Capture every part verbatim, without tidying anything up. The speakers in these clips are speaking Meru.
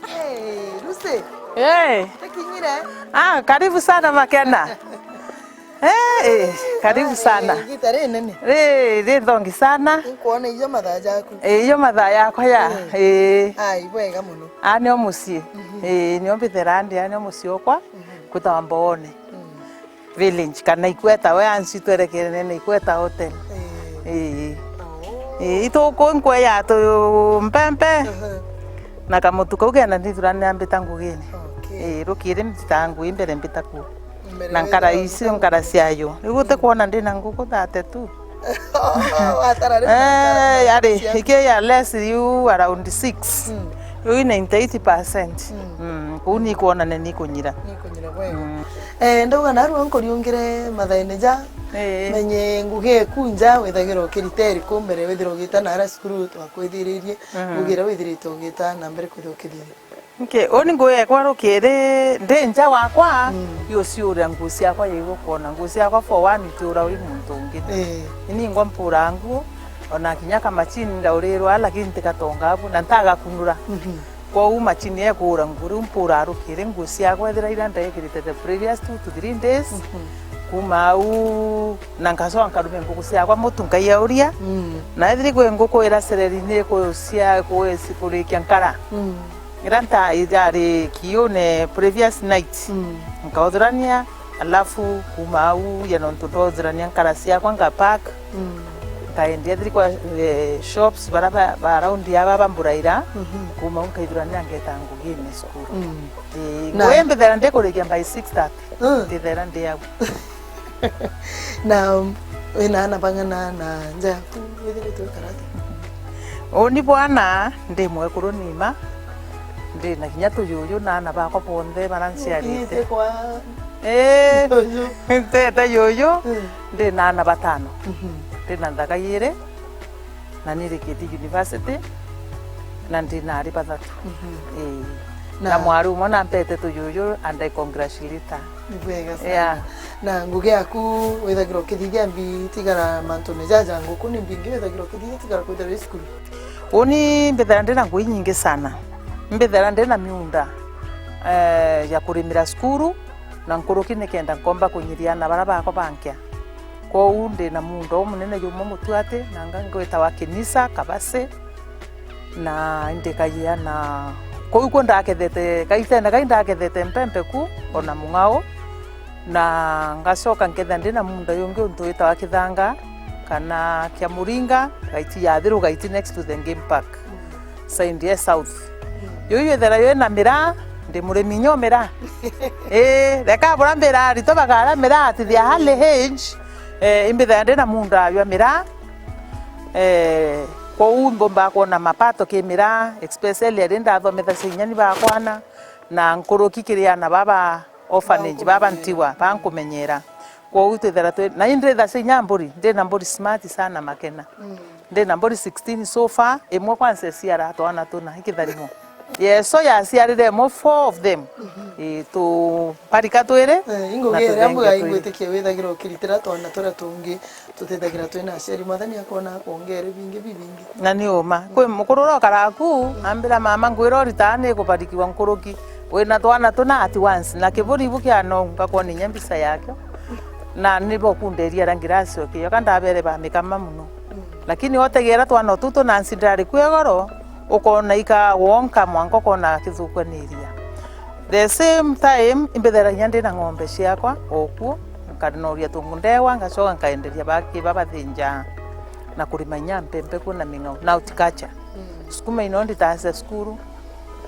Hey, Lucy. Hey. Tukinyire. Ah, karibu sana Makena. Eh, eh, karibu sana. Igita rinene. Ri, ri thongi sana. Nkwona iyo mathaa jaku. Eh, iyo mathaa yakwa ya. Eh. Eh. Ai, bwega muno. Ani o mucii. Mhm. Eh, nio mbithera ndi, ani o mucii okwa. Mhm. Kwitawa Mboone. Mm. Village, kana ikweta we anci twerekene na ikweta hotel. Eh. Eh. Oh. Eh, ituku nkweya tu mpempe. Aha. Na kamutu kau kenda ndithurania mbita ngugine. Okay. Eh, rukiri mbita ngui mbere mbita ku. Mbere na nkara wethira icio, nkara ciayo. Riu utikwona ndina nguku thirty-two. Watara riu na nkara ciayo. Eh, ari, iki ya less riu around six. Mm. Riu ninety-eight percent. Mm. Mm, kuu nikwona ni nikunyira. Nikunyira bwega. Mm. Eh, ndauga narua nkuriungire mathaine ja, eh, menye ngugi eku nja withagirwa ukirita iriku mbere withirwa ugita nara cukuru twakwithiririe, mhm, ngugi iria withirite ugita na mbere kwithirwa ukithithia. Nke, uni ngugi ekwa rukiri ndi nja wakwa, mm, yuciuria nguo ciakwa ya igukona. Nguo ciakwa for one itiura wi muntu ungi. Eh. Ini ngwa mpura nguo, ona kinya kamachini ndaurirwa, lakini ntikatonga abu, na ntagakunura. Mhm. Kwou machini ekuura nguo, riu mpura rukiri nguo ciakwa, ethira iria ndekirite the previous two to three days, mhm, kuma au, na ngacoka nkarume nguku ciakwa mutu, nkaiauria, mm, na ethiri kwi nguku ira sereri ni kucia, kuci-, kurikia nkara. Mm. Ira nta-, ijari kiune previous night, mm, nkauthurania, alafu kuma au ya nontu ndauthurania nkara ciakwa nga pack, mm, nkaendia thiri kwa, eh, shops bara ba, ba around aba ba Mburaira, mhm, kuma au nkaithurania ngeta ngugine cukuru. Mm. Eh, na ngugi mbithera ndikurikia by six thirty, mm, ndithera ndi au. Na wina ana bang'ana na nja yaku withiritwe karata? Uni bwana, ndi mwekuru nima, ndi na kinya tuyuyu na ana bakwa bonthe bara nciarite. Ukinyite kwa, eh, yuyu? Ntete yuyu, mm, ndi na ana batano. Mhm. Ndi na nthaka iiri, na nirikite university, na ndi na ari bathatu. Mhm. Ii. Na, na mwari umwe nampete tuyuyu, and I congratulate her. Ni bwega sana. Yeah. Na ngugi yaku withagirwa ukithithia mbi tigara mantune jaja nguku ni mbingi withagirwa ukithithia tigara kwithirwa wi cukuru? Uni mbithira ndi na ngugi nyingi sana. Mbithira ndi na miunda, eh, ya kurimira cukuru, na nkuruki nikenda nkomba kunyiria ana bara bakwa bankia. Kwou ndi na muunda umunene jumwe Mutuati, na nga ngwitawa Kinisa, Kabasi, na indikagia na kuu kuu ndakethete, gaitene gai ndakethete mpempe ku, ona mung'ao, na ngacoka nketha ndi na muunda jungi untu witawa Kithanga, kana kia Muringa, gaiti ya thiru, gaiti next to the game park. Side ya south. Yuyu ithera ywi na miraa, ndi murimi nyo miraa. Ii, reka bura mbira aritwa bagara miraa at their early age, eh, imbithira ndi na muunda jwa miraa. Eh, kwou mbumba kwona mapato ki miraa, especially ari ndathomithagia inyani bakwana, na nkuruki kiri ana baba orphanage, baba ntigwa, bankumenyera. Kwou twithera twi, na indi thacia inya mburi, ndi na mburi smart sana Makena. Mm. Ndi na mburi sixteen so far, imwe kwanza iciara twana tuna, ikitharimo. Yeso yaciarire imwe, four of them. Mhm. Ii, tuparika twiri, eh, na ingugi iria tuthengia mbuga twiri. Ingwitikia withagirwa ukiritira twana turia tungi, tutithagira twina aciari. Mwathani akoona akwongere bingi bibingi. Na ni uma. Kwi mukuru uria ukaraga ku, ambira, "Mama, ngwira uritaga ni kubarikirwa nkuruki. Wina twana tuna at once, na kiburi ibu kia no, ngakwona inya mbica yakio." Na nibo kunderia ra ngirasi o kio, ka ndabere bamikama muno. Mm. Lakini otegera twana tutu na nsi ndari kwi goro, ukona ika wonka mwanka ukona kithukwa ni iria. The same time, imbitheragia ndi na ng'ombe ciakwa o kuo, nkanooria tungu ndewa, ngacoka nkaenderia baki babathinja na kurima inya mpempe kuo na ming'ao na horticulture. Sukuma ino nditasia cukuru,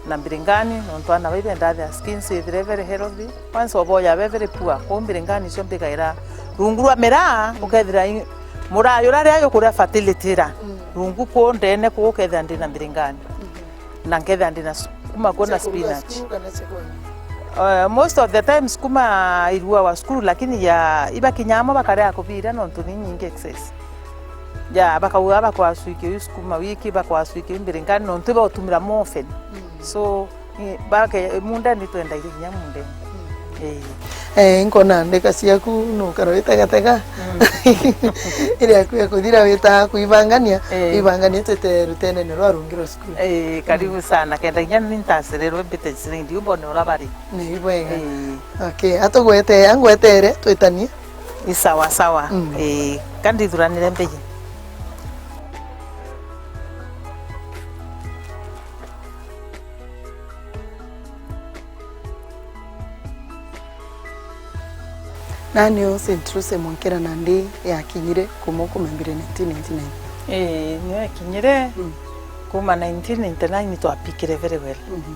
na mbiringani, nontu aana bai bendaa their skins ithire very healthy. Once oboya be very poor, kwou mbiringani icio mbikaira rungu rwa miraa, ukethira i-, muraa jura ria jukuria fertility ira rungu kuu ndene, kwou ukethira ndina mbiringani. Na nkethira ndina sukuma kuo na spinach. Uh, most of the time sukuma iruawa cukuru, lakini ya ibakinya amwe bakaria kubiria nontu ni nyingi excess. Ya, bakauga bakwaswikia yu sukuma wiki, bakwaswikia yu mbiringani, nontu ibautumira more often. So, i-, bake-, mundeni twendagia kinya mundeni. Ii. Eh, nkona ndeka ciaku nukara witegatega. Iri yaku ya kuthira witaga kuibangania, Ii. Ibanganie twite rutenene rwa rungi rwa cukuru. Ii, karibu sana. Kenda kinya ni ntasirirwe mbite ciringi, umbone uria bari. Ni bwega. Ii. Okay, atugwete, angwetere, twitanie. Ni sawa sawa. Mm. Ii, ka ndithuranire mbiji. Nani u Saint Lucy Mwankera nandi yakinyire kuma kumambire nineteen ninety-nine? Ii, niyo yakinyire. Mm. Kuma nineteen ninety-nine twapikire very well. Mhm.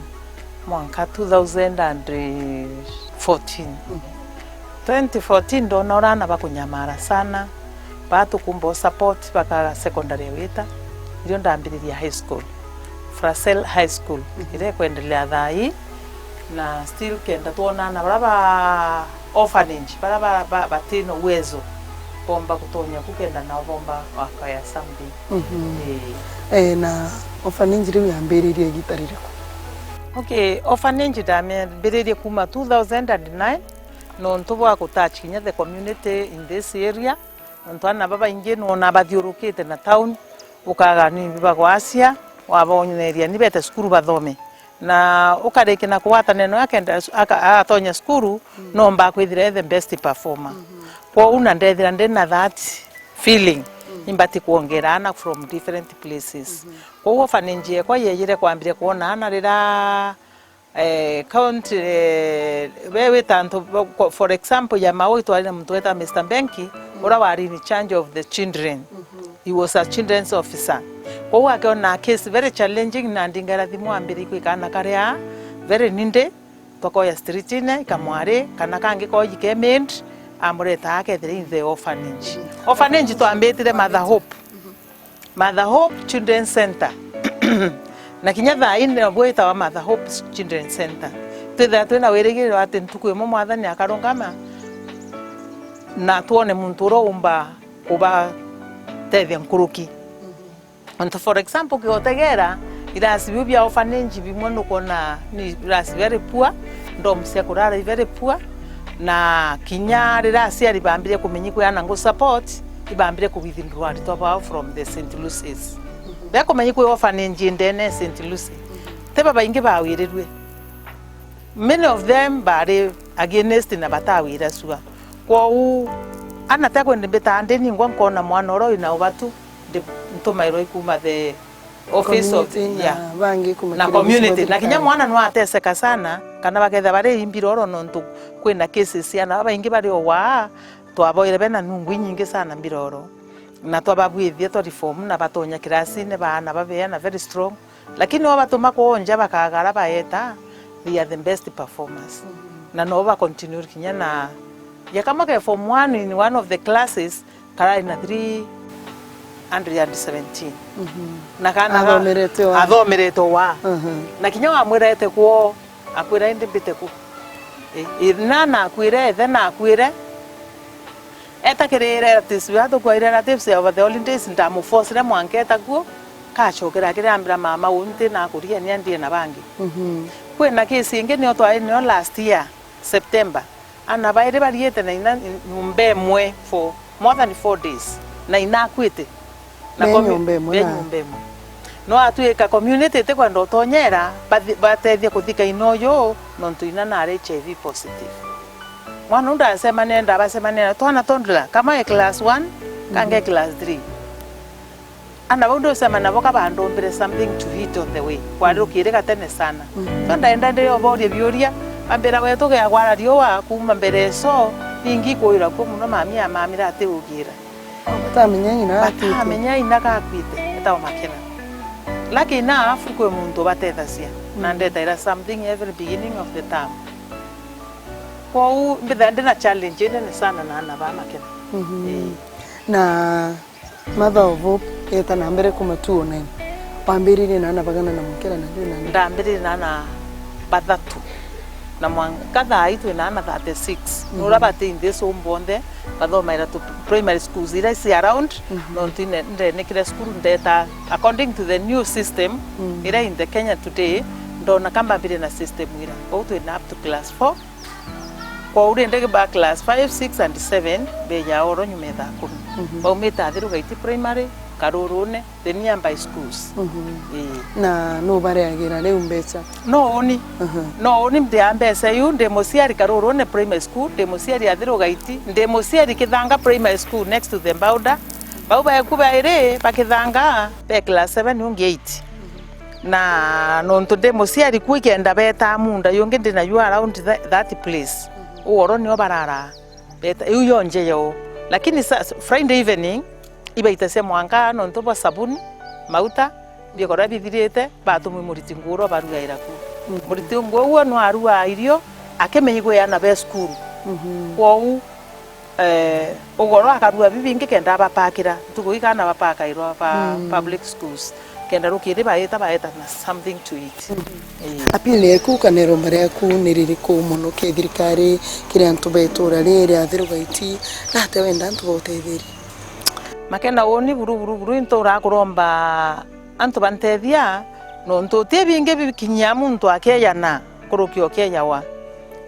Mwanka two thousand and fourteen. Mhm. Twenty fourteen ndona ura aana bakunyamara sana, baa tukumba u support bakaga secondary ya wita, irio ndambiriria high school, Frasel High School, iria ikwendelea thaa ii, na still kenda twona aana bara ba orphanage, bara ba, ba, batina uwezo, bomba gutonya ku kenda nao bomba wakaya something. Mhm. Ii. Eh, na orphanage riu yambiririe igita ririku? Okay, orphanage ndamyambiririe kuma two thousand and nine, nontu bwa gutouch kinya the community in this area, nontu aana babaingi nona bathiurukite na town, ukaga ni bagwacia, waboneria ni bete cukuru bathome. Na ukarikia na kugwatanira nawe akenda, aka-, agatonya cukuru, mm, nomba kwithira e the best performer. Mhm. Kwou na ndethira ndina that feeling, mm, imbati kwongera aana from different places. Mhm. Kwou orphanage yekwa yeyire kwambire kwona aana rira, eh, county, eh, we wita antu ba-, kwa-, for example, ya Mau itwari na muntu weta Mister Benki, mm, ura wari in charge of the children. Mhm. He was a children's officer. Kwou akiona case very challenging, na ndingera thimu ambiri kwi kana karia very needy, twakoya street-ine, ikamwari, kana kangi koji ke maid, amureta akethire in the orphanage. Orphanage twambitire Mother Hope. Mother Hope Children's Center. Na kinya thaa ii nabwo itawa Mother Hope Children's Center. Twithira twina wirigiriro ati ntuku imwe Mwathani akarungama na twone muntu uria umba kubatethia nkuruki. Antu, for example, ukigotegera irasi biu bia orphanage bimwe nukwona ni irasi very poor, dorms cia kurara i very poor, na kinya riria aciari bambire kumenya kwi ana ngu support, ibambire ku withdraw aritwa bao from the Saint Lucy's. Bekumenya kwi orphanage ndene Saint Lucy. Ti babaingi bawirirue. Many of them bari against na batawira sua. Kwou, ana tekwendi mbitaa ndi ningwa nkona mwana uria wina ubatu, ndi-, ntumairwa ikuma the office of, community na, yeah, bangi na kumakiria community. Municipal. Na kinya mwana no ateseka sana, kana baketha bari imbiroro nontu kwina cases cia ana babaingi bari o waa, twaboire bena nungu inyingi sana mbiroro. Na twababwithia twa reform na batonya kirasine baana babeana very strong. Lakini wabatuma kuu nja bakagara baeta, they are the best performers. Mhm. Na no ba continue kinya na, ya kamwe ke form one in one of the classes, karari na three hundred and seventeen. Mhm. Na kana ga-, athomerete wa. Athomerete wa. Mhm. Na kinya wamwira ete kuo, akwira, "Indi mbite ku?" I, i, na nakwire, ethe nakwire. Eta kiri relatives, bia tukwa relatives over the holidays, ndamuforcire mwanka eta kuo, kacokera akiri ambira, "Mama, uu nti nakuria, ni andie na bangi." Mhm. Kwina case ingi nio twari nio last year, September. Ana bairi bariite na ina nyumba imwe for more than four days. Na inakwite. Na be komi-, nyumba imwe be na nyumba imwe. No atwika community itikwenda utonyera, bathi-, batethie kuthika ina uyu, nontu ina nari H I V positive. Mwana u ndacemanire, ndabacemanira, twana toddler, kamwe e class one, kangi e class three. Ana bau nducemania nabo ka bandumbire something to eat on the way. Kwari rukiri gatene sana. Mm. So ndaenda ndioboria biuria, Ambira, "Wetu geagwara riua kuuma mbere eso, ningi kwira kuo muno mami amamira atiugira." Batamenya ng'ina akuite. Batamenya ina gakuite, etagwa Makena. Lucky enough, kwi muntu ubatethagia, na ndetaira something every beginning of the term. Kwou mbithaa ndina challenge inene sana na ana ba Makena. Mhm. Ii. Na Mother of Hope yeta na mbere kuma two oh nine. Wambiririe na ana bagana na Mwakera na ndi na ana? Ndambiririe na ana bathatu. Na mwanka thaa ii twina ana thirty-six. Mhm. Nura bati in this home bonthe, bathomaira tu primary schools ira isi around, mhm, nontu ine-, ndenekire cukuru ndeta, according to the new system, mm, ira in the Kenya today, ndona kamba mbire na system ira. Kwou twina up to class four. Kwou rindi ba class five, six and seven beja oro nyuma ya thaa kumi. Mhm. Baumite Athiru Gaiti Primary, Karurune, the nearby schools. Mhm. Ii. Na nu bareagira riu mbeca? No uni. Mhm. No uni mbia mbeca iu, ndi muciari Karurune Primary School, ndi muciari Athiru Gaiti, ndi muciari Kithanga Primary School next to the Mbauda. Bau baeku bairi ba Kithanga be class seven, ungi eight. Na nontu ndi muciari ku ikenda betaa munda yungi ndi nayo around tha-, that place. Uu oro nio barara. Beta, iu yo nje yo. Lakini sa-, Friday evening, ibaitacia mwanka nontu bwa sabuni, mauta, bikorwa bithirite, batumwi muriti nguo uria barugaira ku. Mm. Muriti nguo uo nwaruaa irio, akimenya igwe ana be cukuru. Mhm. Kwou, eh, ugoro akarua bibingi kenda abapakira. Ntuku ii kana bapakairwa ba, mm, public schools. Kenda rukiri baita, baeta na something to eat. Mm. Ii. Appeal yeku kana iromba riaku ni ririku muno ki thirikari, kiri antu ba itura riri ria Athiru Gaiti, na atia wenda antu bautetheria? Makena uni buru, buru, buru, intura kuromba antu bantethia, nontu ti bingi bikinyia muntu akeyana nkuruki okeyawa.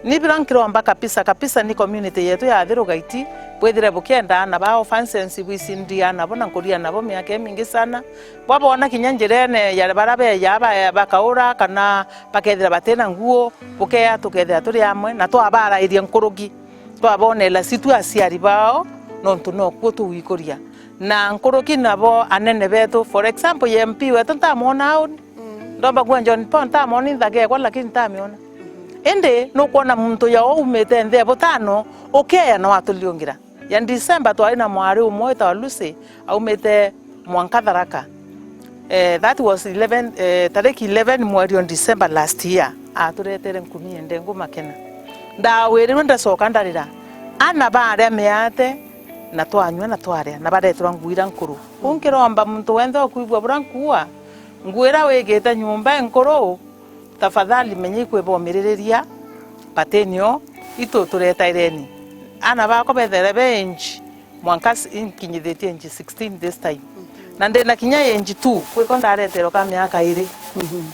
Ni bira nkiromba kabisa, kabisa ni community yetu ya Athiru Gaiti, bwithire bukienda ana ba orphans, bwicindia nabo na nkuria nabo miaka imingi sana. Bwabona kinya njirene ya bara beja ba-, bakaura kana bakethira batina nguo, bukeya tukethira turi amwe na twabarairia nkuruki. Twabonela citu aciari bao, nontu nokuo tugwikuria. Na nkuruki nabo anene betu, for example, M P wetu ntamwona auni. Mm. Ndomba kuwa John Paul ntamwona inthagekwa, lakini ntamiona. Mhm. Indi nukwona muntu ya umite nthi ya butano, ukeya no atuliungira. Ya December twari na mwari umwe witawa Lucy, aumite mwanka Tharaka. Eh, that was eleven, eh, tariki eleven mweri wa December last year, aturetere nkunia ndengu Makena. Ndawirirwe ndacoka ndarira. Ana baria miate, na twanyua na twaria, na bareterwa nguira nkuru. Uu nkiromba muntu wenthe ukwigua bura nkuua, nguira wigite nyumba inkuru, tafadhali menya ikwibomiriria, batinio itu turetaireni. Ana bakwa bethere be age, mwanka s-, inkinyithitie age sixteen this time. Na ndina kinya age two, kwiko ndareterwa ka miaka iri. Mhm.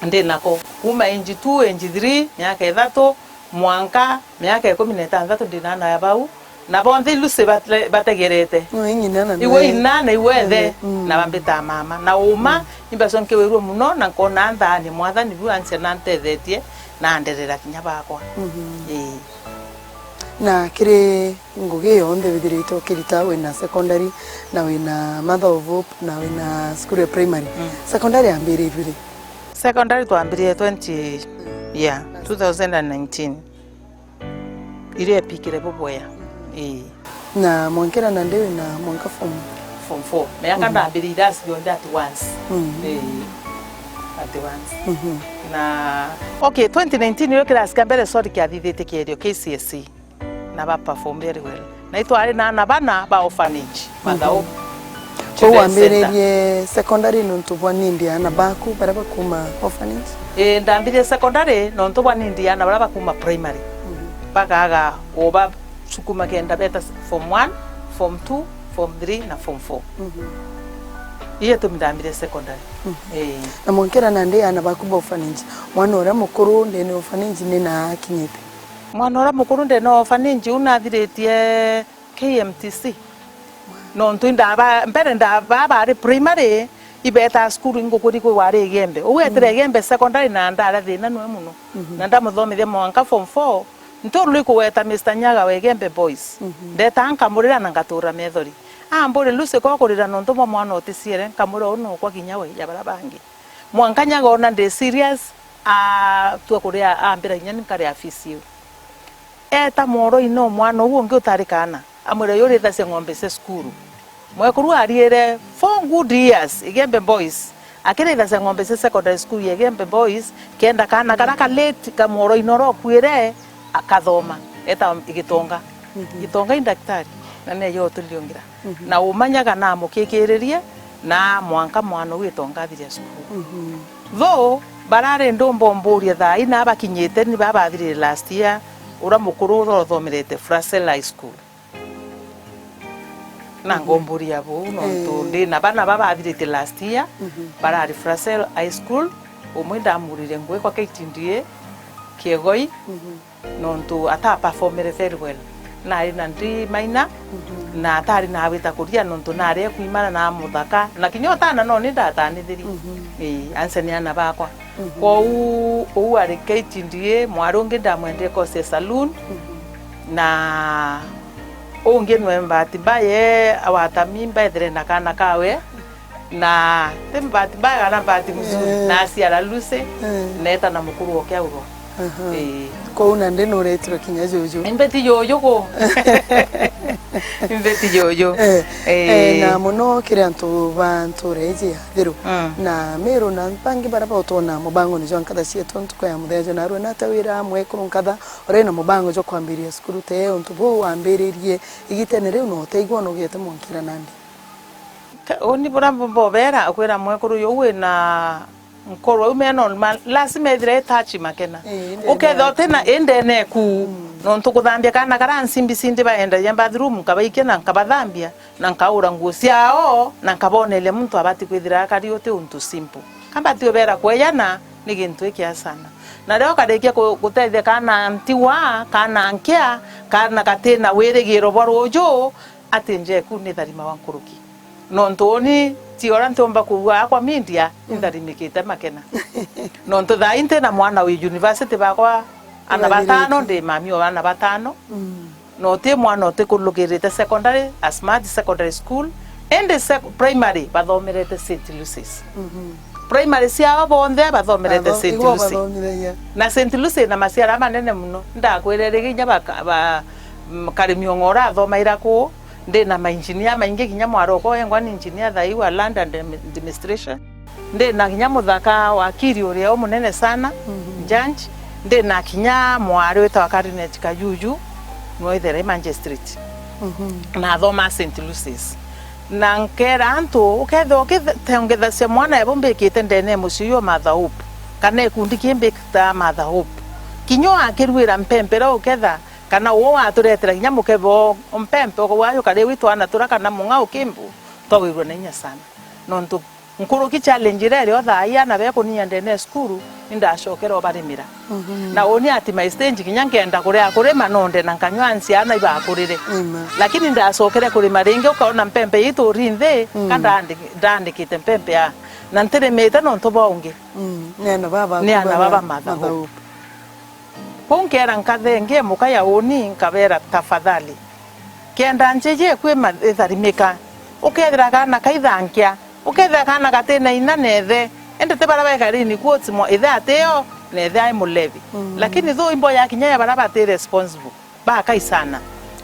Ndinako. Kuma age two, age three, miaka ithatu, mwanka miaka ikumi na itanthatu ndina ana ya bau. Na bonthe Lucy bate-, bategerete. Iwe inana na iwe ethe, mm, na bambita mama. Na uma, mm, imbaconkewirwe muno, na nkona nthaani Mwathani bu ancia na ntethetie, na anderera kinya bakwa. Mhm. Ii. Na kiri ngugi yonthe withirite ukirita, wina secondary, na wina Mother of Hope, na wina cukuru ya primary. Mm. Secondary yambirirwe ri? Secondary twambirie twenty, yeah, two thousand and nineteen. Iria epikire bubwea. Ii. Na mwankira nandi wina mwanka form? Form four. Miaka, mhm, ndambiririe irasi bionthe at once. Mhm. Ii. At once. Mhm. Na, okay, twenty nineteen irio kirasi kia mbere, sorry, kiathithitie kierio K C S E. Na ba perform very well. Na itwari na ana bana ba orphanage, Mathao. Mhm. Kou wambiririe secondary nontu bwa need ya ana baku baria bakuma orphanage? Ii, ndambirie secondary nontu bwa need ya ana baria bakuma primary. Mhm. Bakaga ubacukuma kenda beta form one, form two, form three na form four. Mhm. Iyo itumi ndambirie secondary. Mhm. Ii. Na mwankira nandi ana baku ba orphanage, mwana uria mukuru ndene orphanage ni na akinyite? Mwana uria mukuru ndene orphanage u nathiritie K M T C. Nontu indaba, mbere ndaba bari primary, ibetaa cukuru ingukuri kwi wari Igembe. Uu etire, mm, Igembe secondary na ndaria thina nwe muno. Mhm. Na ndamuthomithia mwanka form four, nturuli kugweta Mister Nyaga wa Igembe Boys. Mhm. Ndetaa nkamurira na ngatura methori. Amburi, "Lucy, ko kurira nontu bwa mwana uticiere?" Nkamwira, "Uu nokwa kinya we, ja baria bangi." Mwanka Nyaga ona ndi serious, Atua kuria, ambira inya ni nkari afisi iu. Eeta mworoine o mwana uu ungi utari kaana, amwira, "Uyu urithacia ng'ombe cia cukuru." Mwekuru ariire four good years Igembe Boys, akirithacia ng'ombe cia secondary school ya Igembe Boys, kenda kaana karia ka late ka mworoine uria ukuire, akathoma. Eeta Gitonga. Mhm. Gitonga i ndagitari, na neeja utuliongira. Mhm. Na umanyaga na amukikiririe, na mwanka mwana uu Gitonga athiria cukuru. Mhm. Though, barari ndumba umburia thaa ii na bakinyite ni babathirire last year, uria mukuru uria uthomerete Furacell High School. Na Mhm. ngomburia buu, nontu Eh. ndi na bana babathirite last year, Mhm. barari Furacell High School, umwe ndamurire ngwikwa K T D A, Kiegoi, Mhm. nontu ata performere very well. Nari na ndi maina, Mhm. na atari na wita kuria nontu nari ekwimana na muthaka, na kinya utana no ni ndatanithirie. Mhm. Ii, anse ni ana bakwa. Mhm. Kwou, uu ari K T D A, mwari ungi ndamwendire course ya saloon, Mhm. na ungi nwe mbati mbaye awata mimba ethire na kana kawe, na ti mbati mbaye kana mbati mzuri, Eh. na aciara Lucy, Eh. neeta na mukuru oke aurwa. Aha. Ii. Kwou nandi nuretirwe kinya juju. Imbe ti juju ku. Imbe ti juju. Eh, Ii. eh, na muno kiri antu ba ntura iji ya Thiru. Mm. Na Meru na bangi baria bautwona mubangone jwa nkatha cietu ntuku ya muthenya jwa narua, nata wira mwekuru nkatha uri na mubango jwa kwambiria cukuru tee untu buu wambiririe igitene riu na uteigua na ugiete mwankira nandi? Ka-, uni buria mbo-, mbobera, ukwira mwekuru uyu wina nkoro au mena ma-, lazima ethire etachi makena. Ii, indi Ukethira ene utina, indi eneku. Mm. Nontu kuthambia kana karia nsimbisi ndi baendagia bathroom, nkabaikia na nkabathambia, na nkaura nguo ciao, na nkaboneria muntu abati kwithira akari uti untu simple. Kambati ubera kweyana ni gintu ikia sana. Na rio karikia ku-, gutethia kana ntiwa, kana nkia, kana gatina wirigiro bwa ruju, ati njeku ni tharima wa nkuruki. Nontu uni ti uria ntiumba kuuga akwa media, Mm. intharimikite makena. Nontu thaa ii ntina mwana wi university bakwa, ana Twathirite. batano, ndi mami o ana batano. Mm. Na uti mwana utikulukirite secondary, a smart secondary school, indi sec-, primary bathomerete Saint Lucy's. Mhm. Primary ciao bonthe bathomerete Batho-, Saint igwe Lucy. Bathomithagia. Na Saint Lucy na maciara manene muno. Ndakwire rigi inya baka-, ba, m-, Karimi Ong'ora athomaira kuu, ndi na mainjinia maingi, kinya mwari okwa wengwa ni injinia thai wa land and admi-, administration. Ndi na kinya muthaka wakiri uria umunene sana, Mhm. judge. Ndi na kinya mwari witagwa Karinet Kajuju, nwe ithere magistrate. Mhm. Na athoma Saint Lucy's. Na nkera antu, ukethira ukitengethacia mwana ebo mbikite ndene ya mucii uyu Mother Hope, kana ikundi ki mbikita Mother Hope, kinya akirwira mpempe ria uketha, kana uo waturetera kinya mukebe o mpempe, ukawa ukari wi twana tura kana mung'ao kimbu, twawirwa na inya sana. Nontu nkuruki challenge iria iri o thaa ii ana bekuninya ndene ya cukuru, ni ndacokere o barimira. Mhm. Na uni at my stage kinya nkenda kuria kurima nonde na nkanywa nsiana ibakurire. Amen. Lakini ndacokere kurima ringi, ukaona mpempe ii turi nthi, Mm. ka ndandi-, ndandikite mpempe ya, na ntirimite nontu bwa ungi. Mm. Ni ana baba Ni ana baku baba bara Mother Hope. Hope. Kwou nkera nkathe ngi muka ya uni, nkabera, "Tafadhali, kenda njeje kwi ma-, itharimika, ukethira kana kaithankia, ukethira kana gatina ina na ithe, indi ti bara baikari ni quotes mwa ithe atio na ithe ai mulevi." Mm. Lakini though imbo ya kinya ya bara bati responsible, bakai sana.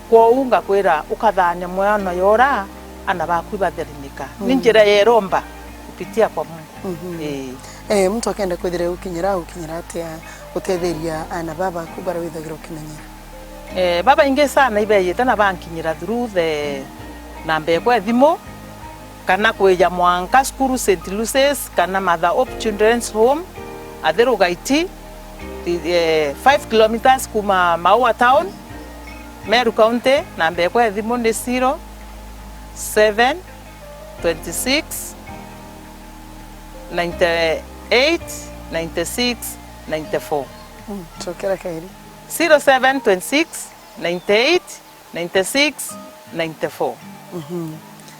Kwou ngakwira, ukathania mwana yora, ana baku ibatharimika. Ni Mm. njira ya iromba kupitia kwa Mungu. Mhm. Ii. Eh, muntu akenda kwithira gukinyira, gukinyira atia gutetheria ana baba baku baria withagira ukimenyera? Eh, babaingi sana ibeyite na bankinyira through the namba ekwa ya thimu, kana kwija mwanka cukuru Saint Lucy's, kana Mother Hope Children's Home, Athiru Gaiti, eh, five kilometres kuma Maua Town, Meru County. Namba ekwa ya thimu ni zero seven twenty six, ninety eight, ninety six, ninety four. Mm, cokera kairi. Zero seven twenty six, ninety eight, ninety six, ninety four. Mhm.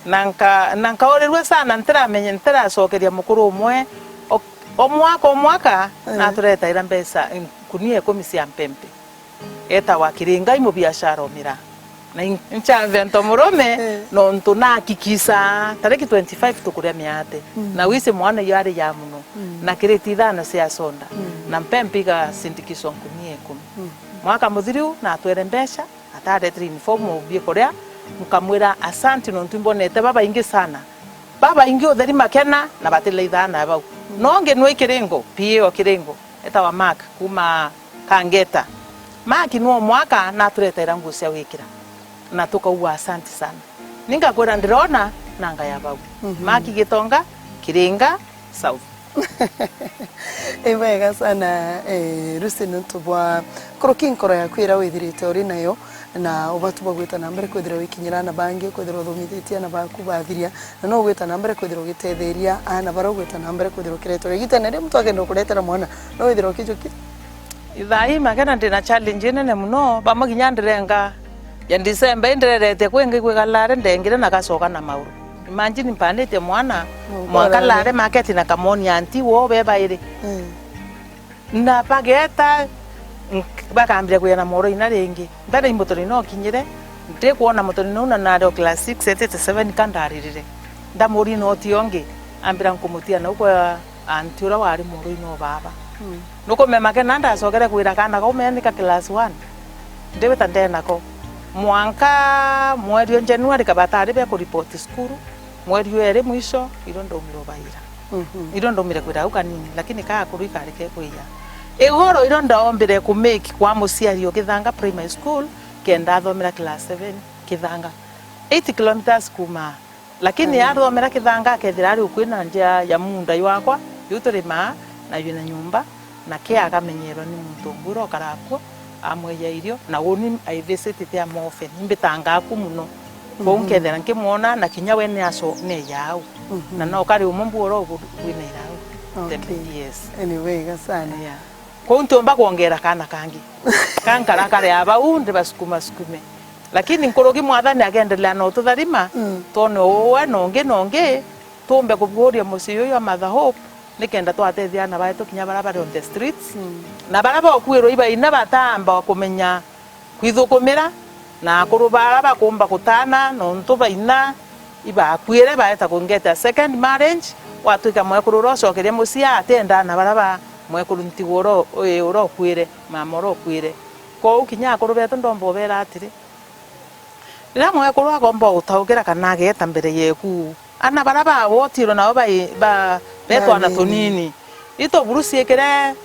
Na nka-, na nkaurirua sana, ntiramenya, ntiracokeria mukuru umwe o, o mwaka, o mwaka, Eh. na aturetaira mbeca, nkunia ikumi cia mpempe. Etagwa Kiringai, mubiashara o miraa. Na in-, nchambe nto murume, eh, nontu nakikisa tariki twenty-five tukuria miate. Mm. Na wisi mwana iyo ari ya muno. Mm. Na kiriti ithano cia soda. Mm. Na mpe mpiga sindikiswa nkunia ikumi. Mm. Mwaka muthiru natwere mbeca, ataretire uniform, biikuria, nkamwira asanti nontu imbonete babaingi sana. Babaingi utheri makena na batilaithaa na bau. Mm. No ngi nwe kiringo, P A o kiringo, etawa Mark, kuma Kangeta. Mark nwo mwaka naturetera nguo cia gwikira. Na tukaugua asanti sana. Ningakwira ndirona na ngaya bau. Mhm. Mark Gitonga, Kiringa, South. Ibwega sana, eh, Lucy, nontu bwa nkuruki nkoro yaku iria withirite uri nayo, na ubatu bwa gwita na mbere kwithirwa wikinyira ana bangi, kwithirwa uthomithitie ana baku bathiria, na no gwita na mbere kwithirwa ugitethiria ana baria ugwita na mbere kwithirwa ukiretera. Igitene ria muntu akenda kuretera mwana, no withirwa ukijukia? Ithai makena ndina challenge inene muno, bamwe kinya ndirenga ya December, indirerete kwingi kwigalare ndengire na gacoka na mauru. Imagine mpanditie mwana, mwanka lare market na kamoni anti wo be bairi. Mm. Na bageta, nk-, bakambira kwira na moro ina ringi. Mbere imbotori no kinyire, ndikwona mutori no na nari o class six, etete seven ka ndaririre. Ndamuri no ti ongi, ambira nkumutia nau kwa anti uria wari murui no baba. Mm. Nukumema kena ndacokere kwira kana kau menika class one. Ndiwita ndenako. Mwanka mweri o January kabatari be kuripoti cukuru, mweri o eri mwisho, iro ndaumire ubaira. Mhm. Iro ndaumire kwira au kanini, lakini ka akuru ikareke kwiya. Igoro iro ndaombire kumake kwa muciari o Kithanga Primary School, kenda athomera class seven Kithanga. Eight kilometres kuma Lakini athomera Kithanga akethira ari ukui na njia ya muunda jwakwa, ju turimaa, na jwina nyumba, na kia akamenyerwa ni muntu ungi uria ukara kuo, amweja irio, na uni aivicitite amofe. Imbitangaa ku muno. Kwou nkethira nkimwona, na kinya we ni aco-, ni eja au. Na no kari umwe mbu uria ubu-, bwina irau. Okay. Tembe, yes. Anyway, gasana. Yeah. Kwou ntiumba kwongera kaana kangi. Kankara kari abau, ndibasukuma sukume. Lakini nkuruki Mwathani akendelea na ututharima, twone uwe na ungi na ungi, tuumbe kubuuria mucii uyu wa Mother Hope, nikenda twatethia aana baetu kinya baria bari on the streets. Na baria bakuirwe ibaina bataamba kumenya kwithukumira, na akuru baria bakumba kutana, nontu baina ibakuire, baeta kungeta second marriage, gwatwika mwekuru uria ucokerie mucii atienda aana baria ba mwekuru ntigwa uria, uria ukuire, mama uria ukuire. Kwou kinya akuru betu ndomba ubera atiri, riria mwekuru akomba gutaukira kana ageeta mbere yeku, aana baria bawotirwe nabo bai-, ba-, be twana tunini. Ituburuciikire,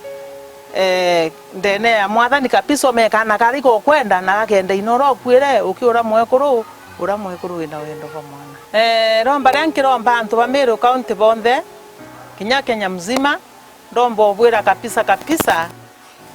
eh, ndene ya Mwathani kabisa, ome kaana karia gokwenda na gakenda ina uria ukuire, ukiura mwekuru, uria mwekuru wina wendo bwa mwana. Eh, romba riria nkiromba antu ba Meru County bonthe, kinya Kenya mzima, ndomba ubwira kabisa kabisa,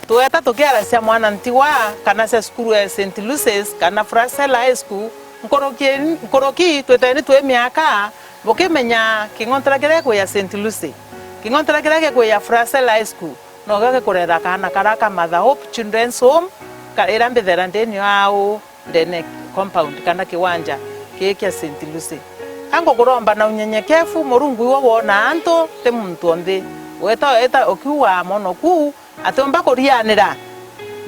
Tweta tukiaracia mwana ntigwa kana cia cukuru ya Saint Lucy's kana Furacella High School, nkuruki, nkuruki twiteni twi miaka, bukimenya king'ontera kiria gikwi ya Saint Lucy, king'ontera kiria gikwi ya Furacella High School, no gio gikurera kaana karia ka Mother Hope Children's Home, ka-, iria mbithera ndini au ndene compound kana kiwanja kii kia Saint Lucy. Ka ngukuromba na unyenyekevu, Murungu iwe wona antu, ti muntu o nthi. Weta, weta ukiuga mono kuu, atiumba kurianira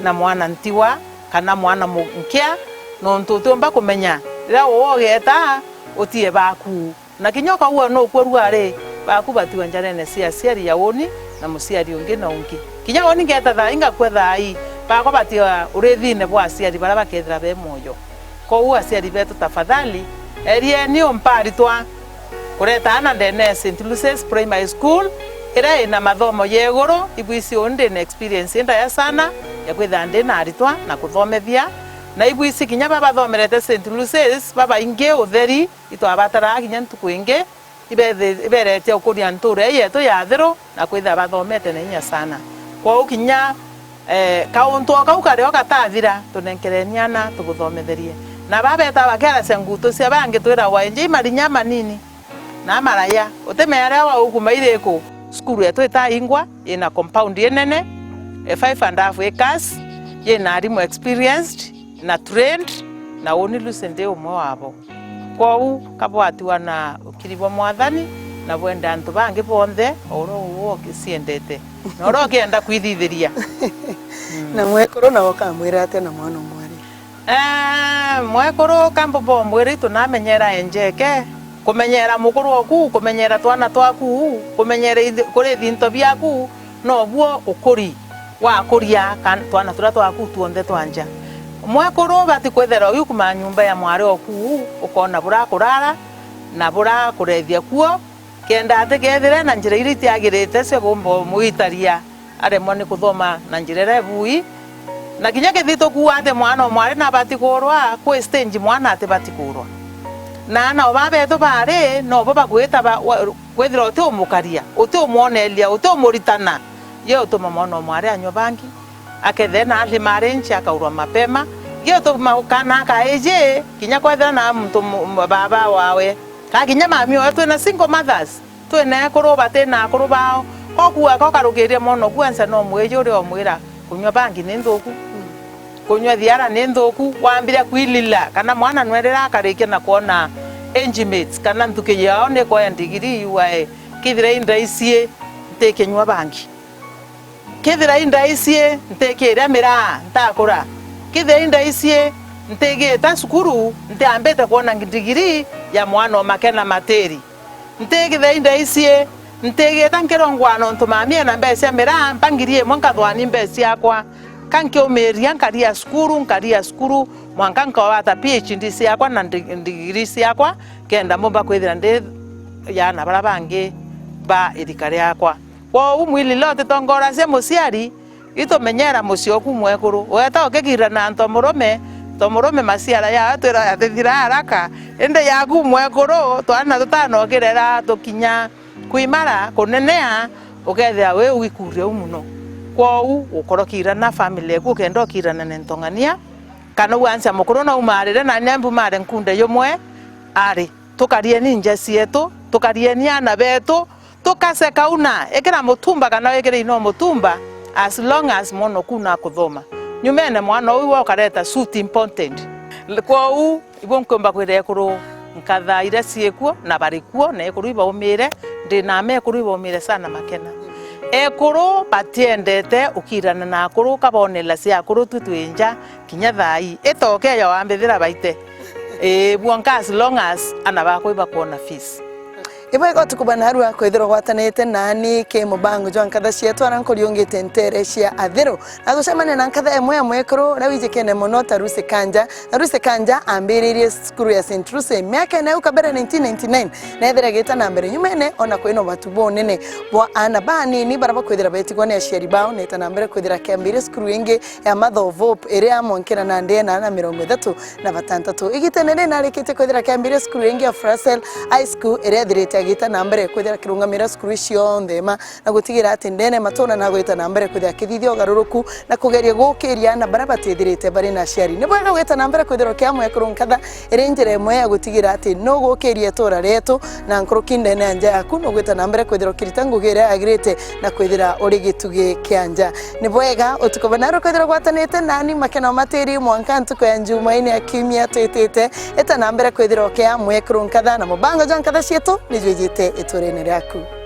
na mwana ntigwa kana mwana mu-, nkia, nontu utiumba kumenya riria uwe ugeeta utie baku. Na kinya ukauga nukwirua ri, baku batiwa njarene cia aciari ya uni na muciari ungi na ungi. Kinya uni ngeeta thaai ngakua thaai, bakwa batiwa urithine bwa aciari baria bakethira be mwoyo. Kwou aciari betu, tafadhali, erieni umpa aritwa kureta aana ndene ya Saint Lucy's Primary School, iria ina mathomo ya iguru. Ibwisi uni ndina experience indaya sana ya kwithira ndina aritwa na kuthomethia, na ibwisi kinya babathomerete Saint Lucy's babaingi utheri, itwabataraa kinya ntuku ingi, ibethi-, iberetie ukuria ntuura ii yetu ya Athiru na kwithira bathomete na inya sana. Kwou kinya, eh, kauntu o kau kario gatathira, tunenkereni ana tubuthometheriie. Na babeta bakiaracia ngutu cia bangi twiragwa, inji marinya manini na maraya. Utimenya riria waukuma iriku, cukuru yetu itaingwa, ina compound inene, eh, five and a half acres, yina arimu experienced na trained, na uni Lucy ndi umwe wabo. Kwou kabwatiwa na ukiri bwa Mwathani, na bwende antu bangi bonthe o uria uwe ukiciendete, na uria ukienda kwithithiria. Na mwekuru nawe ukamwira atia na mwana umwari? Eh, mwekuru, ka mbumba umwira itu namenyera enjeke, kumenyera mukuru oku, kumenyera twana twaku, kumenyera ithi-, kuri ithinto biaku, nobuo ukuri wakuria kan-, twana turia twaku twonthe twa nja. Mwekuru ubati kwithira ugiukuma nyumba ya mwari oku, ukona buria akurara na buria akurethia kuo, kenda atikethire na njira iria itiagirite cia gumba umwitaria aremwa ni kuthoma na njira iria ibui. Na kinya kethira tukuuga ati mwana o mwari nabati kuurwa, kwi stage mwana atibati kuurwa. Na aana o baa betu baari, nobo bagwita ba-, wa-, kwithira uti umukaria, uti umwoneria, uti umuritana, gi utuma mwana o mwari anyua bangi, akethira na early marriage akaurwa mapema, gi utuma kana akaiji, kinya kwethira na muntu mu-, mu-, baba wawe, ka kinya mami wawe, twina single mothers. Twina ekuru bati na akuru bao. Koku aka ukarukiria mwana oku ansa no mwiji uria umwira, kunyua bangi ni nthuku, kunyua thiara ni nthuku, wambire kwilila, kana mwana nwerira akarikia na kwona age mates, kana nthuki yao ni kwaya ndigiri, yuae, kithira i ndaicii ntikinyua bangi, kithira i ndaicii ntikiria miraa ntakura, kithira i ndaicii ntigita cukuru ntiambite kwona ndigiri ya mwana o Makena Matiri. Ntigithe indaicii, ntigita nkirongwa nontu mamie na mbeca cia miraa, mpa ngiri imwe nkathwani mbeca ciakwa. Ka nkiumiria nkaria cukuru, nkaria cukuru, mwanka nkawata P H D ciakwa na ndi-, ndigiri ciakwa, kenda mbumba kwithira ndi yaana baria bangi ba irika riakwa. Kwou mwilile utitongoracia muciari, itumenyera mucii oku mwekuru. Weta ukigirana na ntomurume, ntomurume maciara yao twira yatithira haraka, indi yaku mwekuru, twana tutano ukirera tukinya kwimara, kunenea, ukethira wi wikuria u muno. Kwou ukorokirana family eku ukenda ukirana na ntong'ania, kana uansia mukuru no umarire na ni ambumare nkunde yumwe ari. Tukarieni nja cietu, tukarieni aana betu, tukase kauna, ikira mutumba kana wikire ino mutumba, as long as mwana oku nakuthoma. Nyumene mwana uyu wa ukareta suit important. Kwou, ibo nkumba kwira ekuru nkatha iria ciikuo na bari kuo, na ekuru ibaumire, ndi na mekuru ibaumire sana Makena. Ekuru batiendete ukirana na akuru, kabonela cia akuru tu twi nja, kinya thaai. Itoke ya wambithira baite. Ii, bwonka as long as ana bakwa ibakwona fees. Ibwega utuku bwa narua kwithirwa ugwatanite nani ki mubango jwa nkatha cietu, ara nkuriungite ntere cia Athiru. Na tucemania na nkatha imwe ya mwekuru uria wijikene mono ta Lucy Kanja. Na Lucy Kanja ambiririe cukuru ya Saint Lucy miaka ina iu kabere nineteen ninety-nine. Na ethira igita na mbere nyumene, ona kwina ubatu bunene bwa aana banini bara bakwithira betigwa ni aciari bao, na ita na mbere kwithira kiambiria cukuru ingi ya Mother of Hope, iria mwankira nandi ena aana mirongo ithatu na batantatu. Igitene riri narikitie kwithira kiambiria cukuru ingi ya Furacell High School, iria ithirite agita na mbere kwithira kirungamira cukuru icio cionthe ima, na gutigira ati ndene matuna na gwita na mbere kwithira akithithia ugaruruku na kugeria gukiria aana bara batithirite bari na aciari. Ni bwega gwita na mbere kwithirwa kia mwekuru nkatha, iri njira imwe ya gutigira ati nugukiria itura rietu, na nkuruki ndene ya nja yaku, nugwita na mbere kwithirwa ukirita ngugi iria yagirite na kwithira uri gitugi kia nja. Ni bwega utuku bwa narua kwithirwa ugwatanite nani Makena Matiri mwanka ntuku ya Njumaine ya kiumia twitite. Ita na mbere kwithirwa ukia mwekuru nkatha, na mubango jwa nkatha cietu ni jwijite iturene riaku.